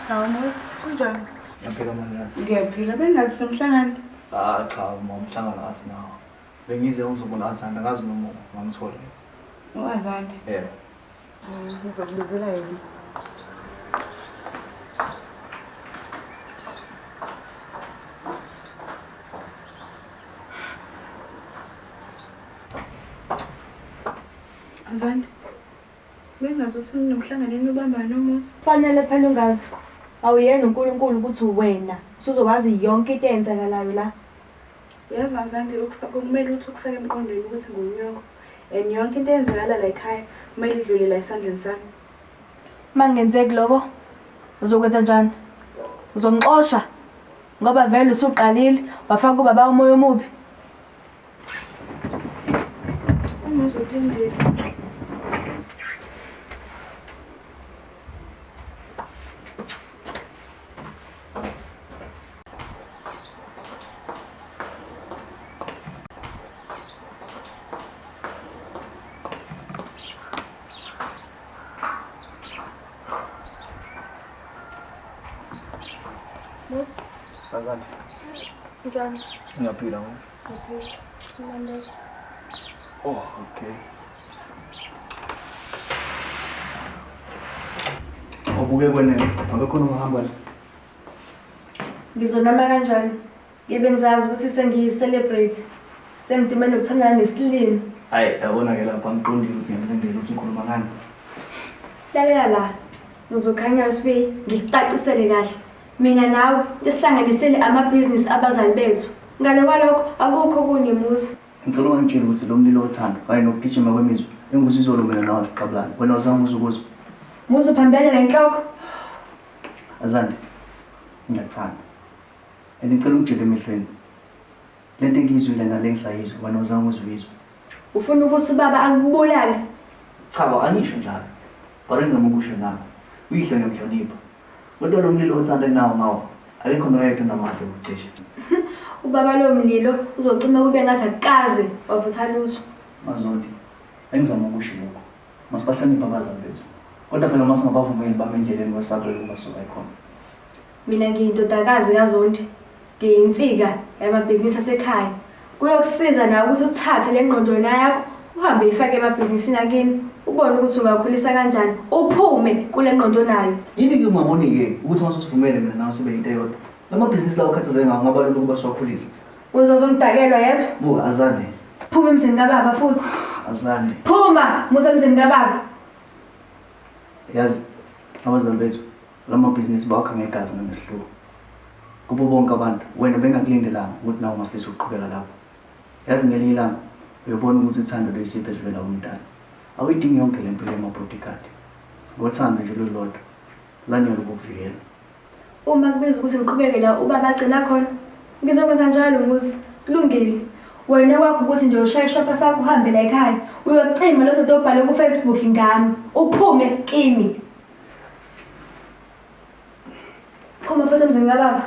Hawu Muzi, kunjani? Ngiyaphila manje. Ngiyaphila, bengazi semhlangano. Ah cha, uma umhlangano asinawo. Bengize ngizobona Azanda ngazi noma ngamthola. U-Azanda? Yebo. Ngizokubizela yena. Azanda, bengazi ukuthi ninomhlangano enibambayo noMusa. Fanele phela ungazi. Awuyena uNkulunkulu ukuthi uwena. Usuzowazi yonke into eyenzakalayo la. Yazi Azande kumele ukuthi ukufake emqondweni ukuthi ngunyoko and yonke into eyenzakala la ekhaya kumele idlule la esandleni sami. Uma kungenzeki lokho uzokwenza njani? Uzongixosha ngoba vele usuqalile wafaka ubaba umoya omubi. Uma uzophindile. Muzi, Azande. njani? Ngiyaphila mama. Ngiyaphila. Ngilambile. Oh, okay. Ubuke kwenene, ngabe khona ungahamba nje. Ngizonama kanjani? Ngibe ngizazi ukuthi sengiyi-celebrate. Sengidume nokuthandana nesilimi. Hayi, yabona ke lapha ngiqondile ukuthi ngiyamlandela ukuthi ukhuluma ngani. Lalela la. Uzokhanya uSibi, ngikucacisele kahle. Mina nawe esihlanganisele amabhizinisi abazali bethu. Ngale kwalokho akukho okunye Muzi. Ngicela ungangitsheli ukuthi lo mlilo wothando kanye nokugijima kwemizwa enguzizolo mina nawe siqabulana. Wena uzange uze ukuzwe. Muzi uphambene nenhloko. Azande, ngiyakuthanda. And ngicela ungitshele emehlweni. Le nto engiyizwile nale engisayizwa wena uzange uze uyizwe. Ufuna ukuthi ubaba akubulale? Cha bo, angisho njalo. Kodwa engizama ukusho nakho. Uyihlo ngiyamhlonipha. Kodwa lo mlilo othanda nawo ngawo akekho noyedwa onamandla okucisha. Ubaba lo mlilo uzocima kube ngathi akukaze wavutha lutho. Mazondi, engizama ukusho lokho. Masibahloniphe abazali bethu. Kodwa phela uma singabavumeli bame endleleni kwesabela ukuba soba ikhona. Mina ngiyindodakazi kaZondi. Ngiyinsika yamabhizinisi asekhaya. Kuyokusiza nawe ukuthi uthathe le ngqondo yona yakho uhambe uyifake emabhizinisini akini ubone ukuthi ungakhulisa kanjani uphume kule ngqondo onayo. Yini ke ungaboni-ke ukuthi uma sesivumele mina nawe sibe yinto eyodwa. La mabhizinisi lawo okhathazeke ngawo ngaba lula ukuba siwakhulise. Uzoze ungidakelwa yezwa? Buka Azande. Phuma emzini kababa futhi. Azande. Phuma musa emzini kababa. Yazi abazali bethu la mabhizinisi bawakha ngegazi nangesihluku. Kubo bonke abantu wena bengakulindelanga ukuthi nawe ungafisa ukuqhubeka lapho. Yazi ngelinye ilanga uyobona ukuthi uthando luyisipho esivela kumdali. Awuyidingi yonke le mpilo yama-bodyguard. Ngothando nje lulodwa lanele ukukuvikela. Uma kubiza ukuthi ngiqhubeke la ubaba agcina khona, ngizokwenza njalo Muzi. Kulungile. Wena kwakho ukuthi nje ushaye ishopha sakho uhambe la ekhaya uyocima lo doti obhale ku-Facebook ngami uphume kimi. Phuma futhi emzini kababa.